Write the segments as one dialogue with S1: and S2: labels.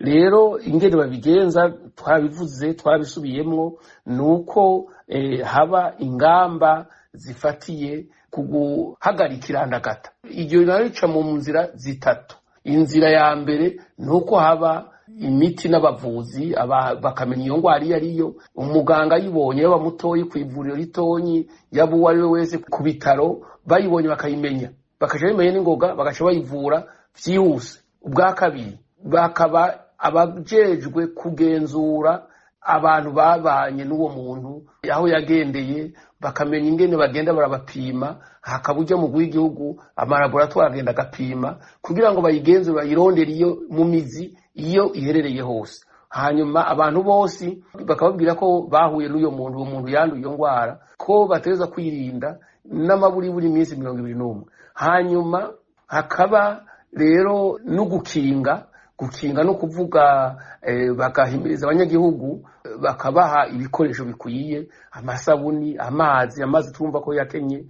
S1: Rero ingene babigenza twabivuze, twabisubiyemwo, ni uko haba ingamba zifatiye ku guhagarika irandagata. Iryo nayo rica mu nzira zitatu. Inzira ya mbere ni uko haba imiti n'abavuzi, bakamenya iyo ngwara iyo ariyo. Umuganga ayibonye, yaba mutoyi kw'ivuriro ritonyi, yaba uwo ari we wese ku bitaro, bayibonye bakayimenya, bakaca bimenya n'ingoga, bagaca bayivura vyihuse. Ubwa kabiri, bakaba abajejwe kugenzura abantu babanye n'uwo muntu aho yagendeye, bakamenya ingene bagenda barabapima. Hakaba ujya mu w'igihugu, amalaboratoire agenda agapima kugira ngo bayigenzure, bayirondere iyo mu mizi, iyo iherereye hose. Hanyuma abantu bose bakababwira ko bahuye n'uyo muntu, uwo muntu yanduye iyo ngwara, ko bategerezwa kwirinda n'amaburiburi iminsi 21. Hanyuma hakaba rero no gukinga. Gukinga no kuvuga bagahimiriza abanyagihugu, bakabaha ibikoresho bikwiye: amasabuni, amazi. Amazi twumva ko yakenye.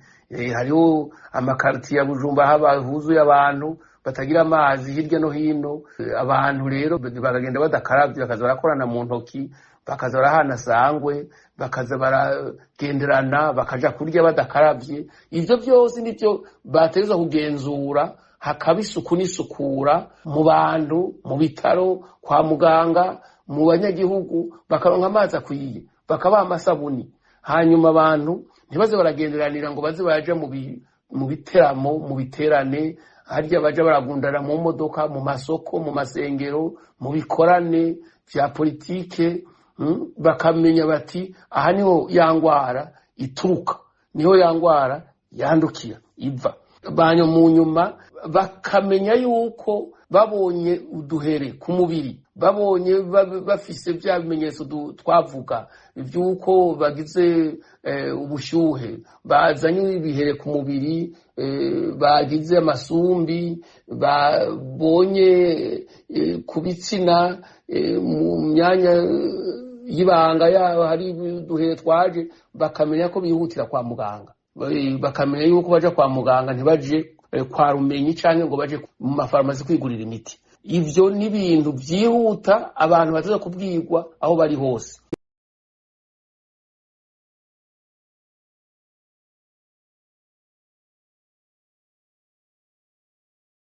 S1: Hariho amakaritiye ya Bujumbura haba huzuye abantu batagira amazi hirya no hino. Abantu rero bakagenda badakaravye, bakaza barakorana mu ntoki, bakaza barahana sangwe, bakaza baragenderana, bakaja kurya badakaravye. Ivyo vyose nivyo bategerezwa kugenzura. Hakaba isuku n'isukura mu bantu, mu bitaro, kwa muganga, mu banyagihugu, bakaronka amazi akwiye, bakabaha amasabuni. Hanyuma abantu ntibaze baragenderanira ngo baze baraja mu biteramo, mu biterane harya baja baragundana mu modoka, mu masoko, mu masengero, mu bikorane vya politike. Bakamenya bati aha niho ya ngwara ituruka, niho ya ngwara yandukira iva. Banyo mu nyuma bakamenya yuko babonye uduhere ku mubiri, babonye bafise vya bimenyetso twavuga vy'uko bagize ubushyuhe, bazanye ibihere ku mubiri, bagize amasumbi, babonye ku bitsina, mu myanya y'ibanga yabo hari uduhere twaje, bakamenya ko bihutira kwa muganga. Bakamenya yuko baja kwa muganga, ntibaje kwa rumenyi canke ngo baje mu mafarumasi kwigurira imiti. Ivyo ni ibintu vyihuta abantu baza kubwirwa aho bari hose.